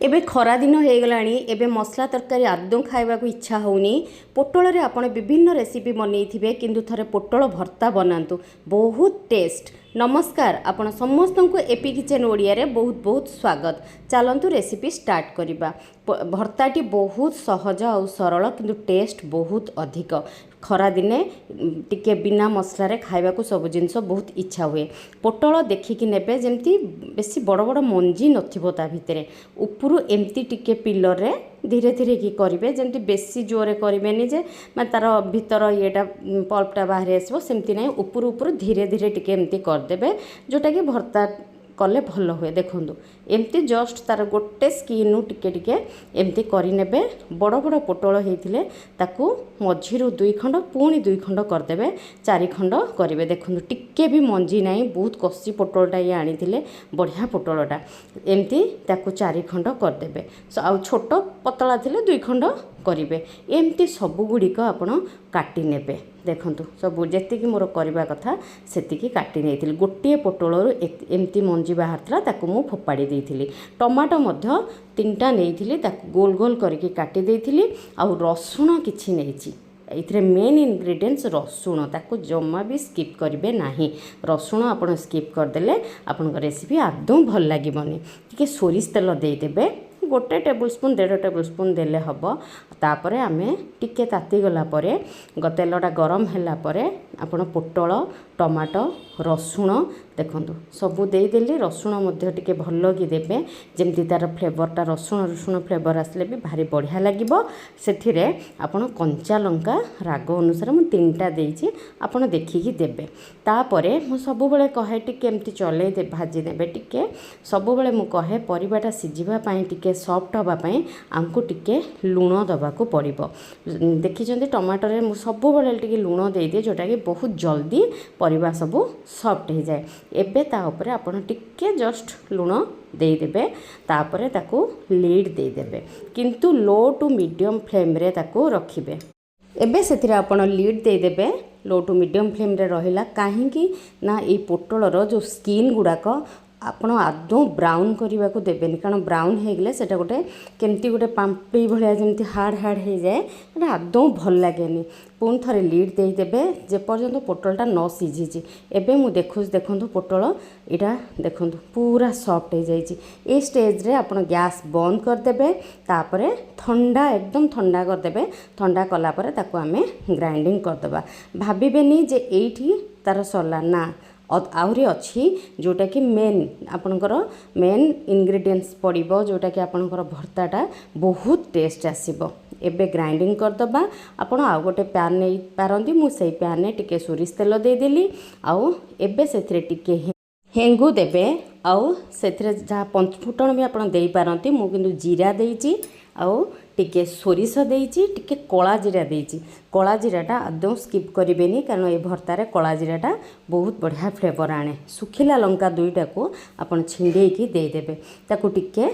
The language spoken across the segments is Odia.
ଏବେ ଖରାଦିନ ହେଇଗଲାଣି। ଏବେ ମସଲା ତରକାରୀ ଆଦୌ ଖାଇବାକୁ ଇଚ୍ଛା ହେଉନି। ପୋଟଳରେ ଆପଣ ବିଭିନ୍ନ ରେସିପି ବନେଇଥିବେ, କିନ୍ତୁ ଥରେ ପୋଟଳ ଭର୍ତ୍ତା ବନାନ୍ତୁ, ବହୁତ ଟେଷ୍ଟ। ନମସ୍କାର, ଆପଣ ସମସ୍ତଙ୍କୁ ଏପି କିଚେନ୍ ଓଡ଼ିଆରେ ବହୁତ ବହୁତ ସ୍ୱାଗତ। ଚାଲନ୍ତୁ, ରେସିପି ଷ୍ଟାର୍ଟ କରିବା। ଭର୍ତ୍ତାଟି ବହୁତ ସହଜ ଆଉ ସରଳ, କିନ୍ତୁ ଟେଷ୍ଟ ବହୁତ ଅଧିକ। ଖରାଦିନେ ଟିକେ ବିନା ମସଲାରେ ଖାଇବାକୁ ସବୁ ଜିନିଷ ବହୁତ ଇଚ୍ଛା ହୁଏ। ପୋଟଳ ଦେଖିକି ନେବେ, ଯେମିତି ବେଶୀ ବଡ଼ ବଡ଼ ମଞ୍ଜି ନଥିବ ତା ଭିତରେ। ଉପରୁ ଏମିତି ଟିକେ ପିଲରରେ ଧୀରେ ଧୀରେ କି କରିବେ, ଯେମିତି ବେଶୀ ଜୋରରେ କରିବେନି ଯେ ମାନେ ତା'ର ଭିତର ଇଏଟା, ପଲ୍ପଟା ବାହାରି ଆସିବ, ସେମିତି ନାହିଁ। ଉପରୁ ଉପରୁ ଧୀରେ ଧୀରେ ଟିକେ ଏମିତି କରିଦେବେ, ଯେଉଁଟାକି ଭର୍ତ୍ତା କଲେ ଭଲ ହୁଏ। ଦେଖନ୍ତୁ, ଏମିତି ଜଷ୍ଟ ତା'ର ଗୋଟେ ସ୍କିନ୍ରୁ ଟିକେ ଟିକେ ଏମିତି କରିନେବେ। ବଡ଼ ବଡ଼ ପୋଟଳ ହେଇଥିଲେ ତାକୁ ମଝିରୁ ଦୁଇ ଖଣ୍ଡ, ପୁଣି ଦୁଇ ଖଣ୍ଡ କରିଦେବେ, ଚାରି ଖଣ୍ଡ କରିବେ। ଦେଖନ୍ତୁ, ଟିକେ ବି ମଞ୍ଜି ନାହିଁ। ବହୁତ କଷି ପୋଟଳଟା ଇଏ ଆଣିଥିଲେ, ବଢ଼ିଆ ପୋଟଳଟା। ଏମିତି ତାକୁ ଚାରି ଖଣ୍ଡ କରିଦେବେ, ଆଉ ଛୋଟ ପତଳା ଥିଲେ ଦୁଇ ଖଣ୍ଡ କରିବେ। ଏମିତି ସବୁଗୁଡ଼ିକ ଆପଣ କାଟି ନେବେ। ଦେଖନ୍ତୁ, ସବୁ ଯେତିକି ମୋର କରିବା କଥା ସେତିକି କାଟି ନେଇଥିଲି। ଗୋଟିଏ ପୋଟଳରୁ ଏମିତି ମଞ୍ଜି ବାହାରିଥିଲା, ତାକୁ ମୁଁ ଫୋପାଡ଼ି ଦେଇଥିଲି। ଟମାଟୋ ମଧ୍ୟ ତିନିଟା ନେଇଥିଲି, ତାକୁ ଗୋଲ ଗୋଲ କରିକି କାଟି ଦେଇଥିଲି। ଆଉ ରସୁଣ କିଛି ନେଇଛି। ଏଇଥିରେ ମେନ୍ ଇନଗ୍ରିଡ଼ିଏଣ୍ଟସ୍ ରସୁଣ, ତାକୁ ଜମା ବି ସ୍କିପ୍ କରିବେ ନାହିଁ। ରସୁଣ ଆପଣ ସ୍କିପ୍ କରିଦେଲେ ଆପଣଙ୍କ ରେସିପି ଆଦୌ ଭଲ ଲାଗିବନି। ଟିକେ ସୋରିଷ ତେଲ ଦେଇଦେବେ, ଗୋଟେ ଟେବୁଲ୍ ସ୍ପୁନ୍, ଦେଢ଼ ଟେବୁଲ୍ ସ୍ପୁନ୍ ଦେଲେ ହେବ। ତାପରେ ଆମେ ଟିକେ ତାତିଗଲା ପରେ, ତେଲଟା ଗରମ ହେଲା ପରେ ଆପଣ ପୋଟଳ, ଟମାଟୋ, ରସୁଣ ଦେଖନ୍ତୁ ସବୁ ଦେଇଦେଲି। ରସୁଣ ମଧ୍ୟ ଟିକେ ଭଲକି ଦେବେ, ଯେମିତି ତା'ର ଫ୍ଲେଭରଟା, ରସୁଣ ରସୁଣ ଫ୍ଲେଭର ଆସିଲେ ବି ଭାରି ବଢ଼ିଆ ଲାଗିବ। ସେଥିରେ ଆପଣ କଞ୍ଚା ଲଙ୍କା ରାଗ ଅନୁସାରେ, ମୁଁ ତିନିଟା ଦେଇଛି, ଆପଣ ଦେଖିକି ଦେବେ। ତାପରେ ମୁଁ ସବୁବେଳେ କହେ, ଟିକେ ଏମିତି ଚଲେଇ ଭାଜି ଦେବେ ଟିକେ। ସବୁବେଳେ ମୁଁ କହେ, ପରିବାଟା ସିଝିବା ପାଇଁ, ଟିକେ ସଫ୍ଟ ହେବା ପାଇଁ ଆମକୁ ଟିକେ ଲୁଣ ଦେବାକୁ ପଡ଼ିବ। ଦେଖିଛନ୍ତି, ଟମାଟୋରେ ମୁଁ ସବୁବେଳେ ଟିକେ ଲୁଣ ଦେଇଦିଏ, ଯେଉଁଟାକି ବହୁତ ଜଲ୍ଦି ପରିବା ସବୁ ସଫ୍ଟ ହେଇଯାଏ। ଏବେ ତା ଉପରେ ଆପଣ ଟିକେ ଜଷ୍ଟ ଲୁଣ ଦେଇଦେବେ। ତାପରେ ତାକୁ ଲିଡ଼୍ ଦେଇଦେବେ, କିନ୍ତୁ ଲୋ ଟୁ ମିଡ଼ିୟମ୍ ଫ୍ଲେମ୍ରେ ତାକୁ ରଖିବେ। ଏବେ ସେଥିରେ ଆପଣ ଲିଡ଼୍ ଦେଇଦେବେ। ଲୋ ଟୁ ମିଡ଼ିୟମ୍ ଫ୍ଲେମ୍ରେ ରହିଲା କାହିଁକି ନା ଏଇ ପୋଟଳର ଯେଉଁ ସ୍କିନ୍ ଗୁଡ଼ାକ ଆପଣ ଆଦୌ ବ୍ରାଉନ୍ କରିବାକୁ ଦେବେନି, କାରଣ ବ୍ରାଉନ୍ ହେଇଗଲେ ସେଇଟା ଗୋଟେ କେମିତି ଗୋଟେ ପାମ୍ପେଇ ଭଳିଆ ଯେମିତି ହାର୍ଡ଼ ହାର୍ଡ଼ ହେଇଯାଏ, ସେଇଟା ଆଦୌ ଭଲ ଲାଗେନି। ପୁଣି ଥରେ ଲିଡ଼୍ ଦେଇଦେବେ ଯେପର୍ଯ୍ୟନ୍ତ ପୋଟଳଟା ନ ସିଝିଛି। ଏବେ ମୁଁ ଦେଖୁଛି, ଦେଖନ୍ତୁ ପୋଟଳ ଏଇଟା ଦେଖନ୍ତୁ ପୁରା ସଫ୍ଟ ହେଇଯାଇଛି। ଏଇ ଷ୍ଟେଜ୍ରେ ଆପଣ ଗ୍ୟାସ୍ ବନ୍ଦ କରିଦେବେ। ତାପରେ ଥଣ୍ଡା, ଏକଦମ ଥଣ୍ଡା କରିଦେବେ। ଥଣ୍ଡା କଲା ପରେ ତାକୁ ଆମେ ଗ୍ରାଇଣ୍ଡିଙ୍ଗ କରିଦେବା। ଭାବିବେନି ଯେ ଏଇଠି ତା'ର ସରିଲା, ନା, ଆହୁରି ଅଛି, ଯେଉଁଟାକି ମେନ୍, ଆପଣଙ୍କର ମେନ୍ ଇନଗ୍ରିଡ଼ିଏଣ୍ଟସ୍ ପଡ଼ିବ, ଯେଉଁଟାକି ଆପଣଙ୍କର ଭର୍ତ୍ତାଟା ବହୁତ ଟେଷ୍ଟ ଆସିବ। ଏବେ ଗ୍ରାଇଣ୍ଡିଙ୍ଗ କରିଦେବା। ଆପଣ ଆଉ ଗୋଟେ ପ୍ୟାନ୍ ନେଇପାରନ୍ତି। ମୁଁ ସେଇ ପ୍ୟାନ୍ରେ ଟିକେ ସୋରିଷ ତେଲ ଦେଇଦେଲି, ଆଉ ଏବେ ସେଥିରେ ଟିକେ ହେଙ୍ଗୁ ଦେବେ, ଆଉ ସେଥିରେ ଯାହା ପଞ୍ଚଫୁଟଣ ବି ଆପଣ ଦେଇପାରନ୍ତି। ମୁଁ କିନ୍ତୁ ଜିରା ଦେଇଛି, ଆଉ ଟିକେ ସୋରିଷ ଦେଇଛି, ଟିକେ କଳା ଜିରା ଦେଇଛି। କଳା ଜିରାଟା ଆଦୌ ସ୍କିପ୍ କରିବେନି, କାରଣ ଏ ଭର୍ତ୍ତାରେ କଳା ଜିରାଟା ବହୁତ ବଢ଼ିଆ ଫ୍ଲେଭର୍ ଆଣେ। ଶୁଖିଲା ଲଙ୍କା ଦୁଇଟାକୁ ଆପଣ ଛିଣ୍ଡେଇକି ଦେଇଦେବେ। ତାକୁ ଟିକେ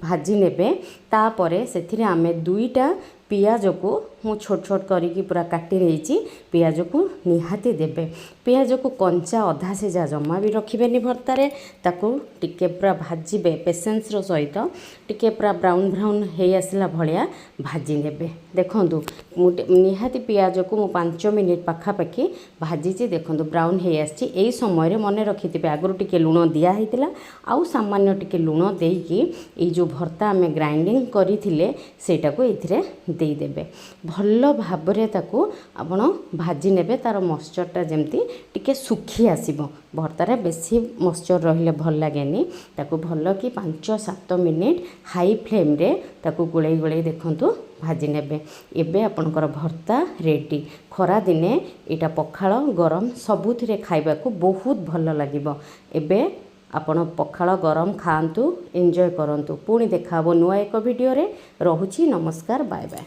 ଭାଜି ନେବେ। ତାପରେ ସେଥିରେ ଆମେ ଦୁଇଟା ପିଆଜକୁ ମୁଁ ଛୋଟ ଛୋଟ କରିକି ପୁରା କାଟି ନେଇଛି, ପିଆଜକୁ ନିହାତି ଦେବେ। ପିଆଜକୁ କଞ୍ଚା, ଅଧା ସିଝା ଜମା ବି ରଖିବେନି ଭର୍ତ୍ତାରେ। ତାକୁ ଟିକେ ପୁରା ଭାଜିବେ ପେସେନ୍ସର ସହିତ, ଟିକେ ପୁରା ବ୍ରାଉନ୍ ବ୍ରାଉନ୍ ହେଇ ଆସିଲା ଭଳିଆ ଭାଜି ନେବେ। ଦେଖନ୍ତୁ, ମୁଁ ନିହାତି ପିଆଜକୁ ମୁଁ 5 ମିନିଟ୍ ପାଖାପାଖି ଭାଜିଛି। ଦେଖନ୍ତୁ, ବ୍ରାଉନ୍ ହେଇ ଆସିଛି। ଏଇ ସମୟରେ ମନେ ରଖିଥିବେ, ଆଗରୁ ଟିକେ ଲୁଣ ଦିଆ ହେଇଥିଲା, ଆଉ ସାମାନ୍ୟ ଟିକେ ଲୁଣ ଦେଇକି ଏଇ ଯେଉଁ ଭର୍ତ୍ତା ଆମେ ଗ୍ରାଇଣ୍ଡିଙ୍ଗ କରିଥିଲେ, ସେଇଟାକୁ ଏଇଥିରେ ଦେଇଦେବେ। ଭଲ ଭାବରେ ତାକୁ ଆପଣ ଭାଜି ନେବେ, ତା'ର ମଶ୍ଚରଟା ଯେମିତି ଟିକେ ଶୁଖି ଆସିବ। ଭର୍ତ୍ତାରେ ବେଶୀ ମଶ୍ଚର ରହିଲେ ଭଲ ଲାଗେନି। ତାକୁ ଭଲ କି 5-7 ମିନିଟ୍ ହାଇ ଫ୍ଲେମ୍ରେ ତାକୁ ଗୋଳେଇ ଗୋଳେଇ ଦେଖନ୍ତୁ ଭାଜି ନେବେ। ଏବେ ଆପଣଙ୍କର ଭର୍ତ୍ତା ରେଡ଼ି। ଖରାଦିନେ ଏଇଟା ପଖାଳ, ଗରମ ସବୁଥିରେ ଖାଇବାକୁ ବହୁତ ଭଲ ଲାଗିବ। ଏବେ ଆପଣ ପଖାଳ ଗରମ ଖାଆନ୍ତୁ, ଏନ୍ଜୟ କରନ୍ତୁ। ପୁଣି ଦେଖା ହେବ ନୂଆ ଏକ ଭିଡ଼ିଓରେ। ରହୁଛି, ନମସ୍କାର, ବାଏ ବାଏ।